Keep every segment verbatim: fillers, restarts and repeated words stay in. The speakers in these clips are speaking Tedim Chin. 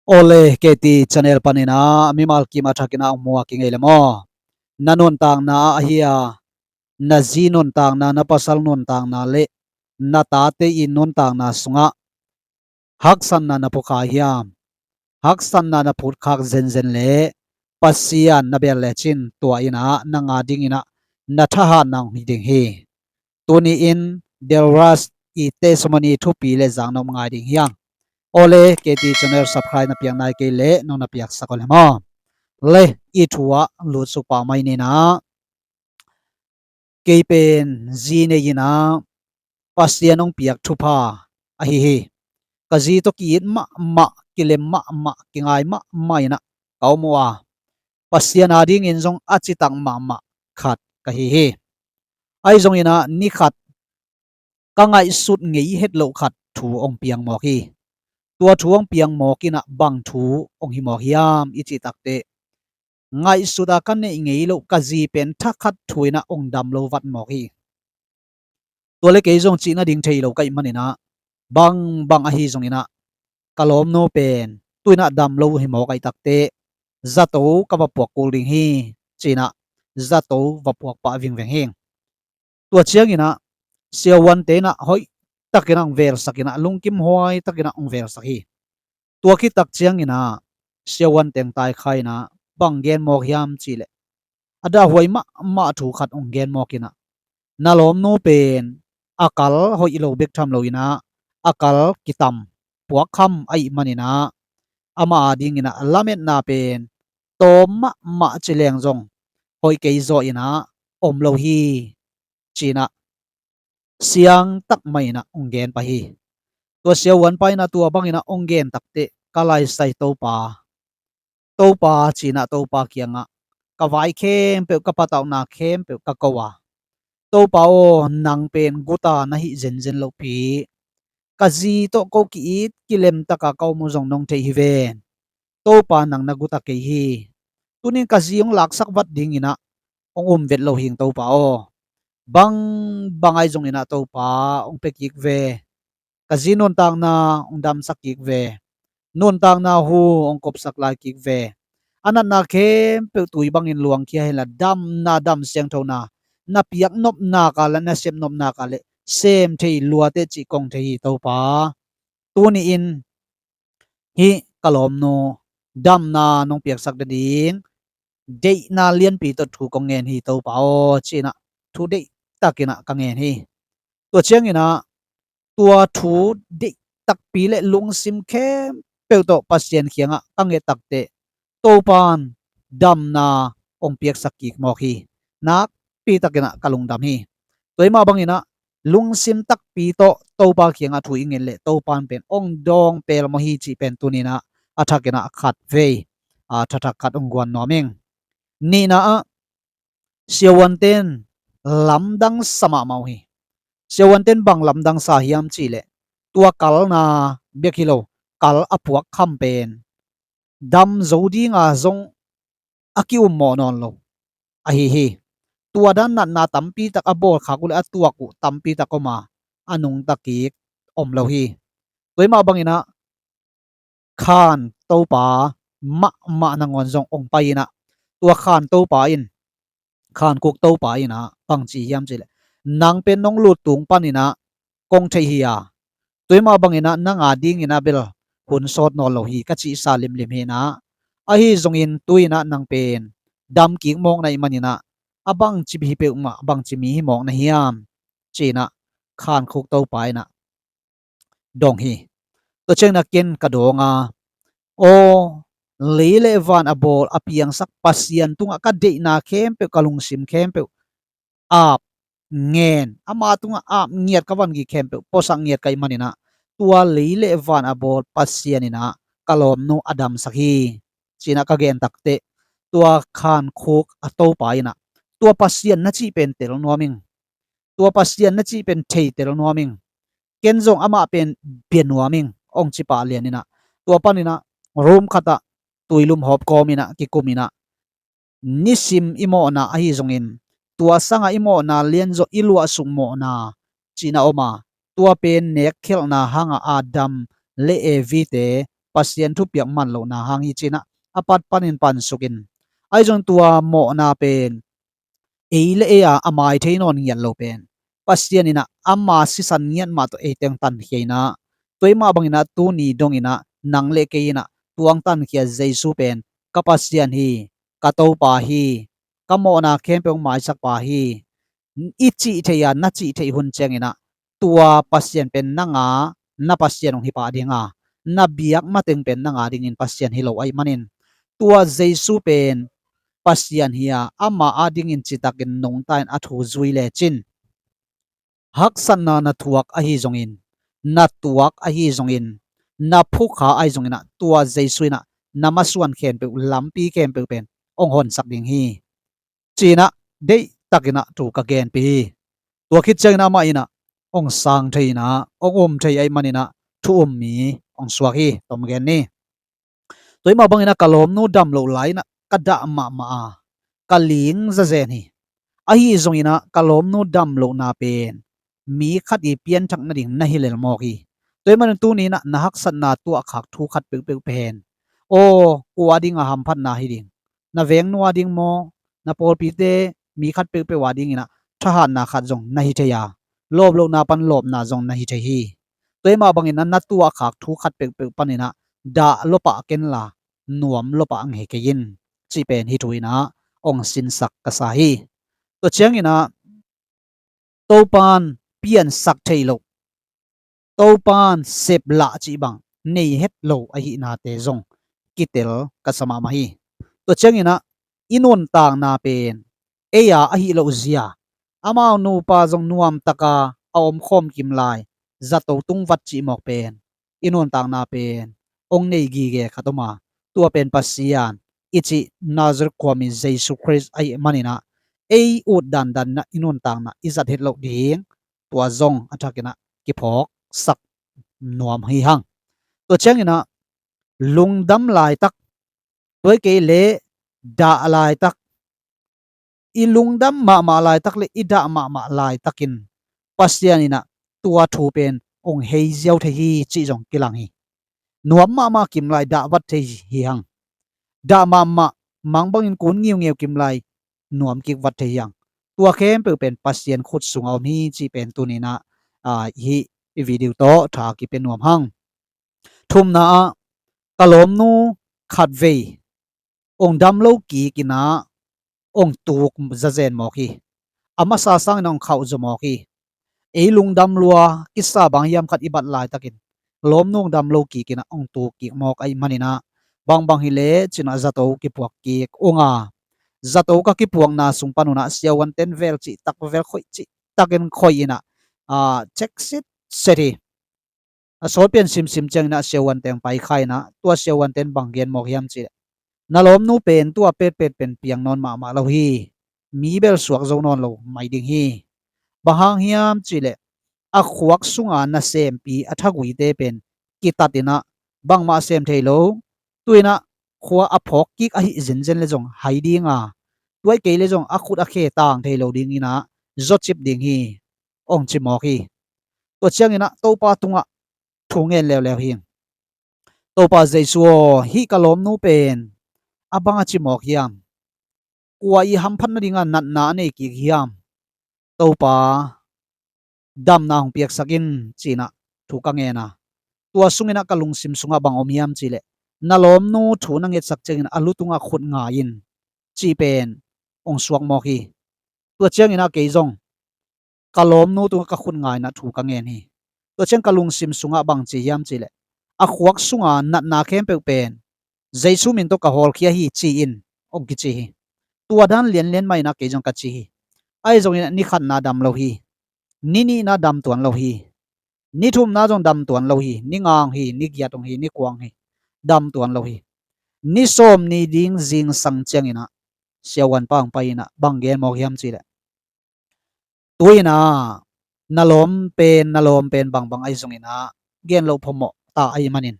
Awle, K T channel panin ah mimal kim a thakin ah hong mu a kingei le maw? Na nuntakna ah ahi a, na zi nuntakna, na pasal nuntakna le na tate i nuntakna sungah haksatna na phukhak hiam? Haksatna na phukhak zenzen le Pasian na bel lecin tua in ah nang a dingin ah na thahatna hong hi ding hi. Tuni in Delras i testimony thupi le zaknop ngai ding hi hang. Awle, K T channel subscribe na piak nai kei leh nong na piaksak uh le maw? Le, i thu ah lutsuk pah mai ni in ah, kei pen zi nei in ah Pasian hong piak thupha ahi hi. Ka zi tawh ki-it mahmah, kilem mahmah, kingai mahmah in ah ka om uh a, Pasian a dingin zong a citak mahmah khat ka hi hi. Ahi zongin ah ni khat ka ngaihsut ngei het loh khat thu hong piang mawk hi. Tua thu hong piang mawk in ah bang thu hong hi mawk hiam i cih takteh, ngaihsut a ka neih ngei loh ka zi pen thakhat thu in ah hong dam lo vat mawk hi. Tua le kei zong cih nading thei lo ka hih manin ah, bangbang ahi zongin ah ka lawmnu pen tu in ah dam lo hi mawk ahih takteh, zato ka va puak kul ding hi, ci in ah zato va puak pah vingveng hi. Tua ciangin ah siavuante in ah hoih takin ah hong velsak in ah, lungkim huai takin ah hong velsak hi. Tua khit tak ciangin ah siavuante hong taikha in ah bang gen mawk hiam cih leh, a dahhuai mahmah thu khat hong gen mawk in ah, na lawmnu pen a kal hoih lo bek tham lo in ah, a kal kitam puakkham ahih manin ah, amah a dingin ah lametna pen tawm mahmah ci leng zong hoih kei zaw in ah om lo hi, ci in ah siangtak mah in ah hong gen pah hi. Tua siavuanpa in ah tua bangin ah hong gen takteh, ka laisai Topa, Topa, ci in ah Topa kiangah ka vai khempeuh, ka patauhna khempeuh ka ko a, Topa aw, nang pen guta na hih zenzen lohpi, ka zi tawh ko ki-it kilemtaka ka om uh zong nong thei hi ven. Topa, nang na guta kei hi. Tunin ka zi hong laksak vat dingin ah hong um vet lo hing Topa aw. Bangbang ahi zongin ah Topa, hong pia kik ve. Ka zi nuntakna hong damsak kik ve. Nuntakna hu hong kopsak lai kik ve. A natna khempeuh tui bangin luangkhia hen la, damna, dam siangthona na piak nopna ka le, na sep nopna ka le, sem thei luate cih kong thei hi Topa. Tuni in hih ka lawmnu damna nong piaksak nading deihna lianpi tawh thu kong ngen hi Topa aw, ci in ah thu deihtakin ah ka ngen hi. Tua ciangin ah tua thu deihtakpi le lungsim khempeuh tawh Pasian kiangah ka nget takteh, Topan damna hong piaksak kik mawk hi. Nakpi takin ah ka lungdam hi. Tua ahih mah bangin ah lungsim takpi tawh Topa kiangah thu i nget leh Topan pen hong dawng pelmawh hi cih pen tuni in ah a thakin ah khatvei a thathak khat hong guan nuam ing. Nihna ah, siavuanten lamdang sa mahmah uh hi. Siavuanten bang lamdang sa hiam cih leh, tua kalna bek hi lo, kal a puakkham pen dam zo dinga zong a ki-ummawh nawn lo ahi hi. Tua dan natna tampi tak a bawlkhak uh le a tuak uh tampi tak om a, a nungta kik om lo hi. Tua ahih mah bangin ah Khan Topa mahmah nangawn zong hong pai in ah, tua Khan Topa in, Khan Khuk Topa in ah bang ci hiam cih leh, nang pen nong lut tung panin ah kong theih hi a, tua ahih mah bangin ah nang a dingin ah bel hun sawt nawn lo hi ka cihsa limlim hi in ah, ahi zongin tu in ah nang pen dam kik mawk na hih manin ah, a bangci hi peuhmah, bangci mi hi mawk na hiam, ci in ah Khan Khuk Topa in ah dong hi. Tua ciangin ah ken ka dawng a, aw, lei le van a bawl a piangsak Pasian tungah ka deihna khempeuh, ka lungsim khempeuh ap ngen, ama tungah ap ngiat ka vangik khempeuh puasak ngiat ka hih manin ah, tua lei le van a bawl Pasian in ah ka lawmnu a damsak hi, ci in ah ka gen takteh, tua Khan Khuk a Topa in ah, tua Pasian na cih pen tel nuam ing. Tua Pasian na cih pen thei tel nuam ing. Ken zong amah pen bia nuam ing, hong ci pah lian in ah, tua panin ah room khatah tuilum hawp kawm in ah kikum in ah, nisim i mawhna ahi zongin, tua sangah i mawhna lianzaw, i luahsuk mawhna ci in ah om a, tua pen nekkhelhna hangah Adam le Evi-te Pasian thupiak man lohna hang hi ci-in ah a pat panin pansukin, ahi zong tua mawhna pen ei le ei a a mai thei nawn ngiat lo pen Pasian in ah ama sisan ngiat mah tawh ei teng tankhia in ah, tua mah bangin ah tuni dongin ah nang le kei in ah tua hong tankhia Jesu pen ka Pasian hi, ka Topa hi, ka mawhna khempeuh hong maisakpa hi, i cih theih a na cih theih hun ciangin ah tua Pasian pen nang a na Pasian hong hi pah ding a, na biak mateng pen nang a dingin Pasian hi lo ahih manin, tua Jesu pen Pasian hi a, ama a dingin citakin nungta in a thu zui lecin haksatna na thuak ahi zongin, na tuak ahi zongin, na phukha ahi zongin ah tua Jesu in ah na masuan khempeuh, lampi khempeuh pen hong honsak ding hi ci-in ah deihtakin ah thu ka genpih hi. Tua khit ciangin ah amah in ah hong sang thei in ah hong um thei ahih manin ah thu um mi hong suak hi. Tom gen ni. Tua mah bangin ah ka lawmnu dam loh lai-in ah ka dah mahmah a, ka ling zazen hi. Ahi zongin ah ka lawmnu dam lohna pen mi khat i pianthak nading na hi lel mawk hi. Tua ahih manin tuni in ah na haksatna tuahkhak thu khat peuhpeuh pen, aw, kua ding a hamphatna hi ding? Na vengnu a ding maw, na pawlpite, mi khat peuhpeuh a dingin ah thahatna khat zong na hi thei a, lawp lohna pan lawpna zong na hi thei hi. Tua mah bangin ah na tuahkhak thu khat peuhpeuh panin ah dah lua pah kenla, nuam lua pah ngei kei in, cih pen hih thu in ah hong sinsak ka sa hi. Tua ciangin ah Topa'n piansak theih loh, Topa'n sep lah cih bang nei het lo ahihnate zong kitel ka sa mahmah hi. Tua ciangin ah i nuntakna pen ei a ahi loh zia, amau nupa zong nuamtaka a omkhawm kim lai zato tungvat cih mawk pen i nuntakna pen hong nei gige khat om a, tua pen Pasian i cih Nazareth khuami Jesu Khrist ahih manin ah ei ut dandan in ah i nuntakna i zat het loh ding, tua zong a thakin ah kiphawksak nuam hi hang. Tua ciangin ah lungdam laitak, tua kei leh dah laitak, i lungdam mahmah laitak le i dah mahmah laitakin Pasian in ah tua thu pen hong hei ziau thei hi cih zong kilang hi. Nuam mahmah kim lai dah vat thei hi hang. Dah mahmah, mang bangin kun ngiungeu kim lai nuam kik vat thei hi hang. Tua khempeuh pen Pasian khut sungah om hi cih pen tuni in ah, aa, hih i video tawh tha kipia nuam hang. Thumna ah ka lawmnu khatvei hong dam lo kik in ah hong tuk zazen mawk hi. A masa sangin hong khauh zaw mawk hi. Ei lungdam lua kisa bang hiam khat i bat laitakin lawmnu hong dam lo kik in ah hong tuk kik mawk ahih manin ah, bangbang hi leh ci-in ah zato kipuak kik ung a, zato ka kipuakna sung pan un ah siavuante'n vel cihtak vel khoih cihtakin khoih in ah, aa, cek sitset hi. A sawt pian simsim ciangin ah siavuante hong pai kha in ah, tua siavuante'n bang gen mawk hiam cih leh, na lawmnu pen tua petpet pen piang nawn mahmah lo hi. Mi bel suak zo nawn lo mai ding hi. Bang hang hiam cih leh a khuak sunga nasempi a thaguite pen kitat in ah bangmah sem thei lo. Tu-in ah khua a phawk kik ahi zenzen leh zong hai ding a, tua kei leh zong a khut a khe tang thei lo dingin ah zawcip ding hi, hong ci mawk hi. Tua ciangin ah Topa tungah thu ngen leuleu hi. Topa Jesu aw, hih ka lawmnu pen a bang a ci mawk hiam? Kua i hamphat nading a natna a nei kik hiam? Topa, damna hong piaksak in, ci-in ah thu ka ngen a, tua sungin ah ka lungsim sungah bang om hiam cih leh, na lawmnu thu na ngetsak ciangin a lu tungah khut ngai in, cih pen hong suak mawk hi. Tua ciangin ah kei zong ka lawmnu tungah ka khut ngai in ah thu ka ngen hi. Tua ciang ka lungsim sungah bang ci hiam cih leh, a khuak sunga natna khempeuh pen Jesu min tawh ka hawlkhia hi, ci in hong kici hi. Tua dan lianlian mah in ah kei zong ka ci hi. Ahi zongin ah ni khatna dam lo hi. Ni nihna dam tuan lo hi. Ni thumna zong dam tuan lo hi. Ni nga hong hi, ni giat hong hi, ni kua hong hi, dam tuan lo hi. Ni sawm ni ding zingsang ciangin ah siavuanpa hong pai in ah bang gen mawk hiam cih leh, tu-in ah na lawm pen, na lawm pen bangbang ahi zongin ah gen loh phamawh ta ahih manin,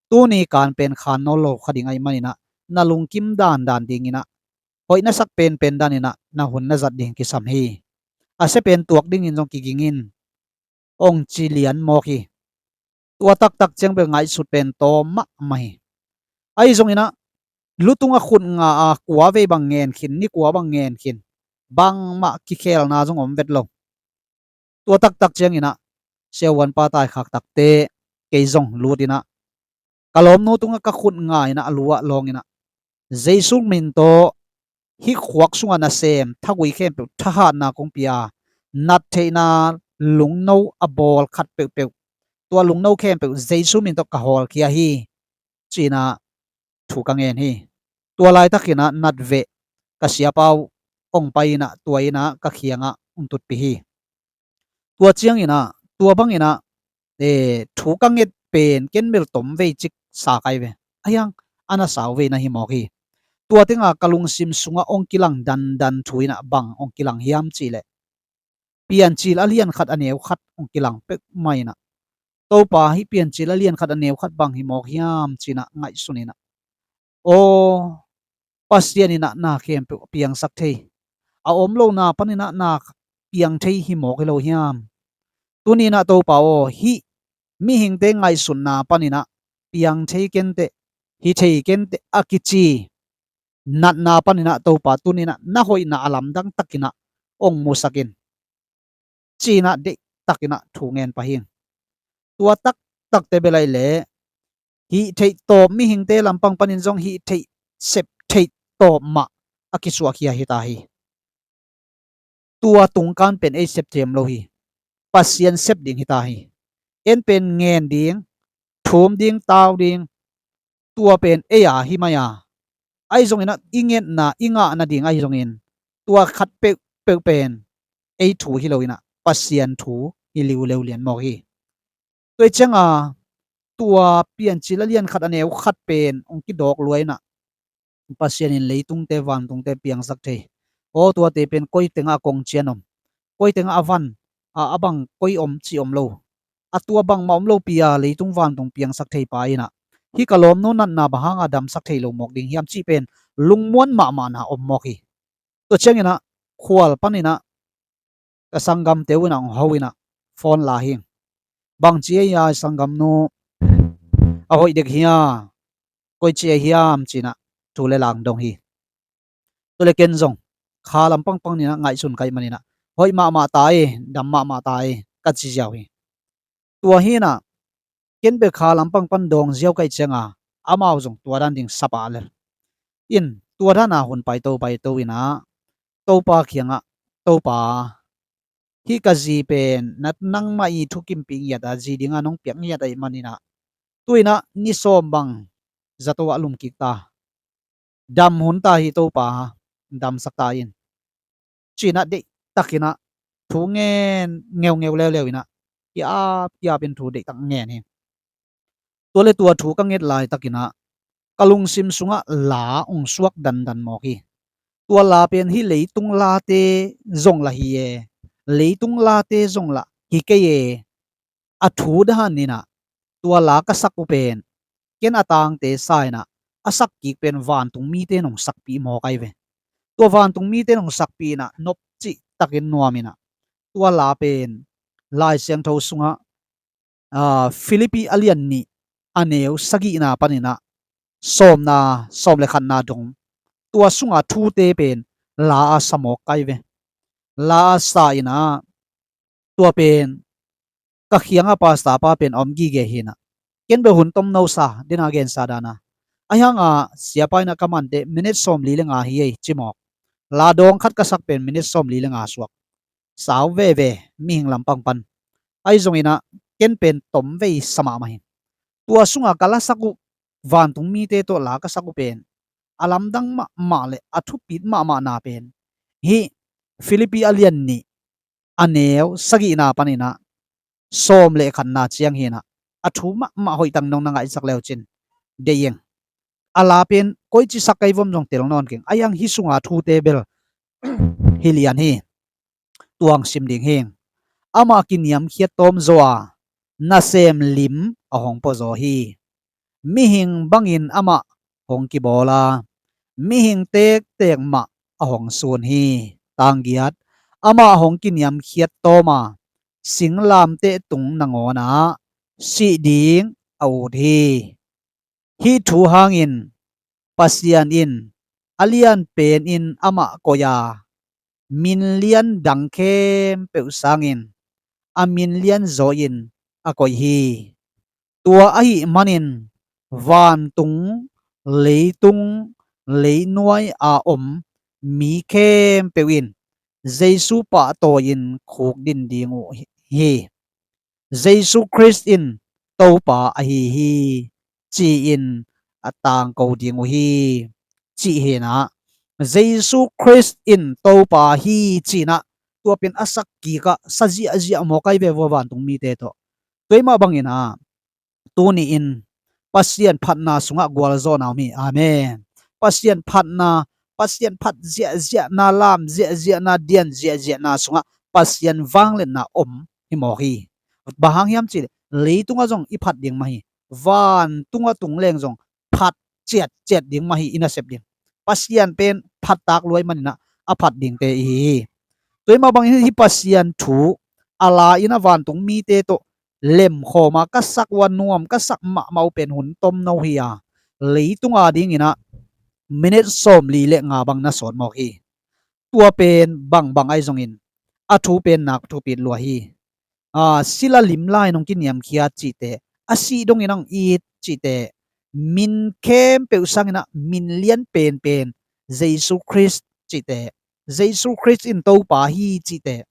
tuni kan pen khan nawn lo kha ding ahih manin ah, na lungkim dandan dingin ah, hoih na sak penpen danin ah na hun na zat ding kisam hi. A sia pen tuak dingin zong kiging in, hong ci lian mawk hi. Tua taktak ciang bel ngaihsut pen tawm mahmah hi. Ahi zongin ah, lutung a khut nga a kua vei bang ngen khin, ni kua bang ngen khin, bangmah kikhelna zong om vet lo. Tua taktak ciangin ah, siavuanpa taikhak takte kei zong lut in ah, ka lawmnu tungah ka khut nga in ah, a lu ah lawng in ah, Jesu min tawh hih khuak sungah nasem thagui khempeuh thahatna kong pia, nat theihna lungno a bawl khat peuhpeuh, tua lungno khempeuh Jesu min tawh ka hawlkhia hi, ci-in ah thu ka ngen hi. Tua laitakin ah natveh ka siapa uh hong pai in ah, tua in ah ka kiangah hong tutpih hi. Tua ciangin ah, tua bangin ah, eh, thu ka nget pen ken bel tom vei cik sa kai ve. Ahi hang a na sau vei na hi mawk hi. Tua tengah ka lungsim sungah hong kilang dandan thu in ah, bang hong kilang hiam cih leh, Piancil a lian khat a neu khat hong kilang peuhmah in ah, Topa, hih Piancil a lian khat a neu khat bang hi mawk hiam, ci-in ah ngaihsun in ah, aw, Pasian in ah na khempeuh a piangsak thei, a om lona panin ah na piang thei hi mawk hi lo hiam? Tuni in ah Topa aw, hih mihingte ngaihsutna panin ah piang thei kenteh, hi thei kenteh a kici natna panin ah Topa, tuni in ah na hoihna a lamdang takin ah hong musak in, ci-in ah deihtakin ah thu ngen pah hi. Tua taktakte bel ahih leh, hih theih tawp mihingte lampang panin zong hih theih sep theih tawp mah a kisuahkhia hi ta hi. Tua tungkan pen ei sep thei om lo hi. Pasian sep ding hi ta hi. En pen ngen ding, thum ding, tau ding, tua pen ei a hi mai a. Ahi zongin ah i ngetna, i ngahna ding ahi zongin, tua khat peuhpeuh pen ei thu hi lo in ah, Pasian thu hi liuleu lian mawk hi. Tua hi ciangin ah, tua Piancil a lian khat a neu khat pen hong kidawk lua in ah, Pasian in leitungte, vantungte piangsak thei. Aw, tuate pen koi tengah a kong cian om, koi tengah a van, a, a bang koi om cih om lo. A tua bangmah om lopi a leitung vantung piangsak thei pa in ah, hih ka lawmnu natna bang hanga damsak thei lo mawk ding hiam cih pen lungmuan mahmahna om mawk hi. Tua ciangin ah, khual panin ah ka sanggamte uh in ah hong ho in ah, phone la hi. Bangci ei a, sanggamnu a hoih dek hia, koici ei hiam, ci-in ah thu le la dong hi. Tua leh ken zong kha lampang pang in ah ngaihsun ka hih manin ah, hoih mahmah ta ei, dam mahmah ta ei, ka ci ziau hi. Tua hi in ah, ken bel kha lampang pan dawng ziau ka hih ciangin, amau zong tua dan ding sa pah lel in, tua dan a hun paito paito in ah, Topa kiangah, Topa, hih ka zi pen nangmah i thukimpih ngiat a, zi dingin nong piak ngiat ahih manin ah, tu-in ah ni sawm bang zato ah lum kik ta, dam hun ta hi Topa, damsak ta in, ci-in ah deihtakin ah thu ngen ngeungeu leuleu in ah, kiap kiap in thu deihtak ngen hi. Tua leh tua thu ka nget laitakin ah, ka lungsim sungah la hong suak dandan mawk hi. Tua la pen hih leitung late zong lah hi e, leitung late zong lah hi kei e, a thu dan in ah, tua la ka sak uh pen ken a tangte sa in ah, a sak kik pen vantung mite in hong sakpih mawk ahi ve. Tua vantung mite in hong sakpih in ah, nop cihtakin nuam in ah, tua la pen Lai Siangtho sungah, aa, Philippi a lian nih a neu sagihna panin ah, sawmna, sawm le khatna dong, tua sunga thute pen la a sa mawk ahi ve. La a sa in ah, tua pen ka kiangah pastor pa pen a om gige hi in ah, ken bel hun tomno sa, den a gensa dan a, ahi hang a siapa in ah ka manteh minute sawmli le nga hi ei ci mawk. La dawng khat ka sak pen minute sawmli le nga suak. Sau veve, mihing lampang pan. Ahi zongin ah, ken pen tom vei sa mahmah hi. Tua sunga ka la sak uh, vantung mite tawh la ka sak uh pen, a lamdang mahmah le a thupit mahmahna pen, hih Philippi a lian nih a neu sagihna panin ah, sawm le khatna ciang hi in ah, a thu mahmah hoih tang dong na ngaihsak le uh cin, deih eng. A la pen koici sak ka hi vo zong tel nawn keng, ahi hang hih sunga thute bel hi lian hi. Tua hong sim ding hi. Amah kiniamkhiat tawm zaw a, nasem lim a hong pua zaw hi. Mihing bangin amah hong kibawl a, mihing tektek mah a hong sun hi. Tang giat, amah hong kiniamkhiat tawm a, singlamteh tung nangawn ah sih ding a ut hi. Hih thu hangin Pasian in a lian penin amah koih a, min lian dang khempeuh sangin a min lian zaw in a koih hi. Tua ahih manin vantung, leitung, leinuai a om mi khempeuh in Jesu pahtawi-in khukdin ding uh hi. Jesu Khrist in Topa ahi hi, ci-in a tangko ding uh hi, cih hinah. Jesu Khrist in Topa hi cinah, tua pen a sak kikah sa ziahziah mawk ai ve vua vantung mite tawh. Tua mah banginah tuni-in Pasian phatna sungah gualzawhna om hi. Amen. Pasian phatna, Pasian phat ziahziahna, lam ziahziahna, dian ziahziahna sungah Pasian vangliatna om hi mawk hi. Bang hang hiam cihleh leitungah zong i phat ding mah hi. Vantungah tung leng zong phat ciatciat ding mah hi, i nasep ding. Pasian pen phattak luai maninah a phat dingte i hi hi. Tua mah bangin hih Pasian thu a la-in a vantung mite tawh lemkhawm a, ka sak uh a nuam, ka sak mahmah uh pen hun tomno hi a, leitung a dinginah minit sawmli le nga bang na sawt mawk hi. Tua pen bangbang ahi zongin a thu pen nak thupit lua hi. A, sila lim lai nong kiniamkhiat cihte, a sih dongin ang it cihte, min khempeuh sanginah min lian penpen Jesu Khrist cihte, Jesu Khrist in Topa hi cihte,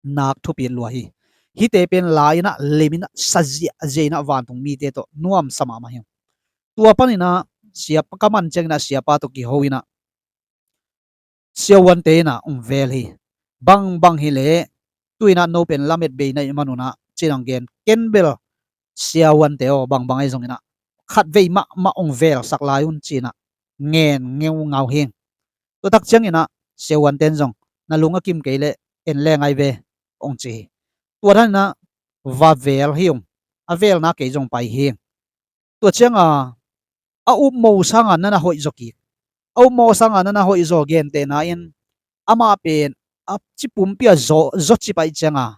nak thupit lua hi. Hihte pen la-inah leminah sa ziahziah inah vantung mite tawh nuamsa mahmah hi. Tua paninah siapa ka man cianginah siapa tawh kiho inah siavuante inah ong vel hi. Bangbang hileh tu inah no pen lamet bei na ih manunah cinang gen ken bel siavuante aw, bangbang ahi zonginah khatvei mahmah ong velsak lai un cinah ngen ngeungau hi. Tua tak cianginah siavuante in zong na lung a kim kei leh en leng ai ve ong ci hi. Tua daninah va vel hi ung. A velna kei zong pai hi. Tua cianga a upmo sanga nana hoih zaw kik. A upmo sanga nana hoih zaw gentehna in amah pen a ci pumpi a zaw, zaw ci paih cianga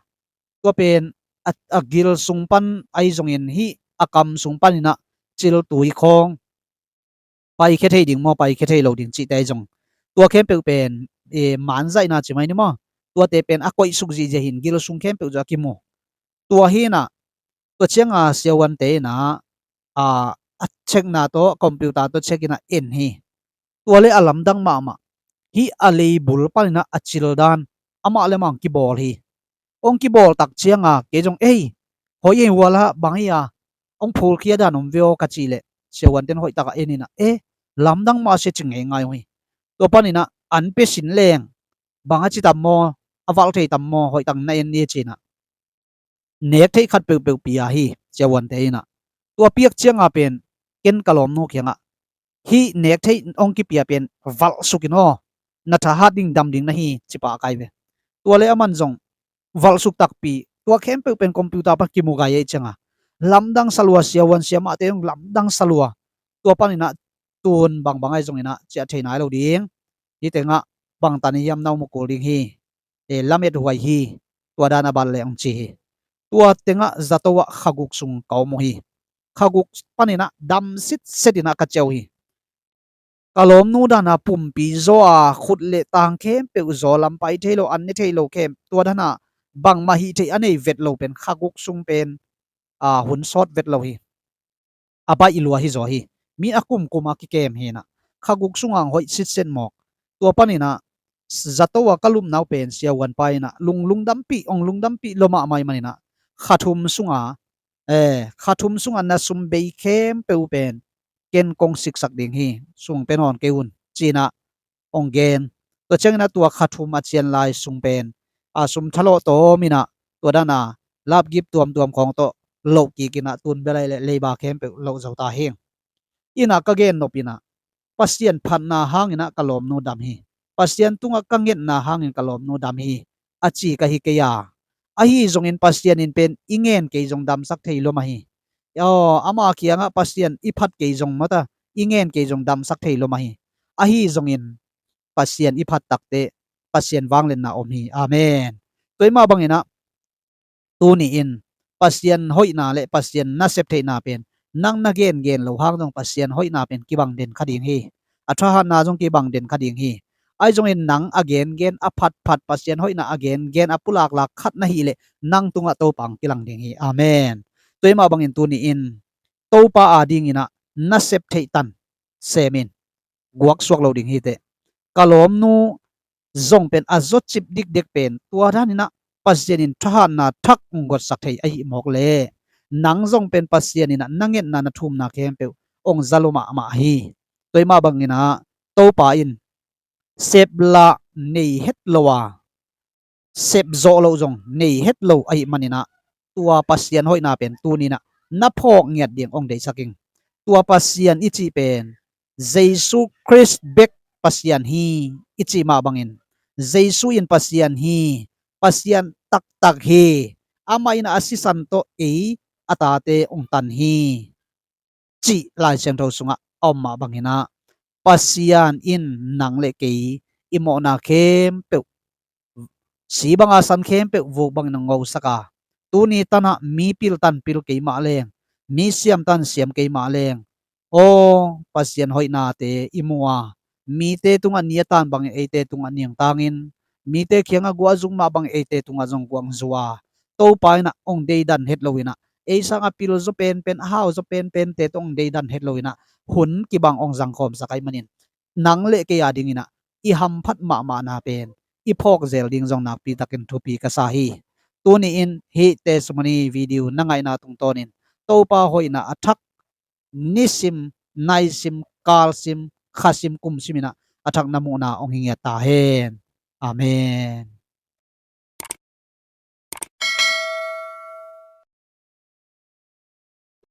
tua pen a, a gil sung pan ahi zongin hih a kam sung paninah ciltui khawng paikhia thei ding maw, paikhia thei lo ding cihte ahi zong tua khempeuh pen e, manzaihna ci mai ni maw. Tuate pen a koihsuk zihziah hin gil sung khempeuh zaw a kimu. Tua hinah tua cianga siavuante inah a, a checkna tawh computer tawh check inah en hi. Tua le a lamdang mahmah hih a leibul paninah a cildan amah le mah ong kibawl hi. Ong kibawl tak cianga kei zong ei hoih ei huala bang hi a ong phulkhia dan om ve aw ka cih leh siavuanten hoih takah en inah e lamdang mah sia ci ngeingai ong hi. Tua paninah an pia sin leng bang a ci tam maw, a valh thei tam maw, hoih tak na en ni cinah nek theih khat peuhpeuh pia hi siavuante inah. Tua piak cianga pen ken ka lawmnu kiangah hih nek theih ong kipia pen valhsuk in aw, na thahat ding dam ding na hi ci pah kai ve. Tua le aman zong valhsuk takpi tua khempeuh pen computer pan kimu gai ei cianga lamdang salua, siavuan siamahte zong lamdang salua. Tua paninah tun bangbang ahi zonginah ciah thei nai lo ding. Hih tengah bangtan i hiam na um uh kul ding hi. E, lamet huai hi. Tua dan a ban le ong ci hi. Tua tengah zato ah khaguk sung ka om uh hi. Khaguk paninah dam sitset inah ka ciah uh hi. Ka lawmnu dana pumpi zaw a khut le tang khempeuh zaw, lampai thei lo, an ne thei lo khem, tua dana bangmah hih theih a nei vet lo pen khaguk sung pen a, hun sawt vet lo hi. A baih lua hi zaw hi. Mi a kumkum a kikem hinah khaguk sunga ong hoih sitset mawk. Tua paninah zato a ka lupna uh pen siavuan pa inah lunglung dampih, ong lungdampih lua mahmah ih maninah kha thum sunga e, kha thum sunga na sum bei khempeuh uh pen ken kong siksak ding hi. Sung pe nawn kei un cinah ong gen. Tua cianginah tua kha thum a cian lai sung pen a sum thalawh tawm inah tua dana lapgip tuamtuam khawng tawh loh kik inah tun bia lai le leiba khempeuh loh zo ta hi. Inah ka gen nop inah Pasian phatna hanginah ka lawmnu dam hi. Pasian tungah ka ngetna hangin ka lawmnu dam hi a ci ka hi kei a. Ahi zongin Pasian in pen i ngen kei zong damsak thei lua mah hi. Aw, ama kiangah Pasian i phat kei zong mata i ngen kei zong damsak thei lua mah hi. Ahi zongin Pasian i phat takte Pasian vangliatna om hi. Amen. Tua mah banginah tuni-in Pasian hoihna le Pasian nasep theihna pen nang na gengen lo hang zong Pasian hoihna pen kibang den kha ding hi. A thahatna zong kibang den kha ding hi. Ahi zongin nang a gengen a phatphat Pasian hoihna a gengen a pulaklak khat na hih leh nang tungah Topa hong kilang ding hi. Amen. Tua mah bangin tuni-in Topa adingin ah nasep theih tan sem in, guak suak lo ding hi teh. Ka lawmnu zong pen a zawcip dikdek pen tua danin ah Pasian in thahatna thak hong guatsak thei ahih mawk leh nang zong pen Pasian in ah na ngetna na thumna khempeuh hong za lua mahmah hi. Tua mah bangin ah Topa in seplah nei het lo a, sep zawh loh zong nei het lo ahih manin ah tua Pasian hoihna pen tuni-in ah na phawk ngiat ding hong deihsak ing. Tua Pasian i cih pen Jesu Khrist bek Pasian hi i cih mah bangin Jesu in Pasian hi, Pasian taktak hi. Amah in ah a sisan tawh ei a tate hong tan hi cih Lai Siangtho sungah a om mah bangin ah Pasian in nang le kei i mawhna khempeuh, si banga san khempeuh vuk bangin hong ngosak a, tuni tan ah mi pil tan pil kei mah leng, mi siam tan siam kei mah leng, aw Pasian hoihnate i mu a, mite tungah ni a tan bangin eite tungah ni hong tangin, mite kiangah guah a zuk mah bangin eite tungah zong guah hong zu a, Topa in ah hong deidan het lo in ah, ei sangah pil zaw penpen, a hau zaw penpente tawh hong deidan het lo in ah, hun kibang hong zangkhawmsak ahih manin nang le kei adingin ah i hamphat mahmahna pen i phawk zel ding zong nakpi takin thupi ka sa hi. Tuni-in hih testimony video na ngaihna tungtawnin Topa hoihna a thak nisim naisim kalsim khasim kumsim in ah a thak na muhna hong hi ngiat ta hen. Amen.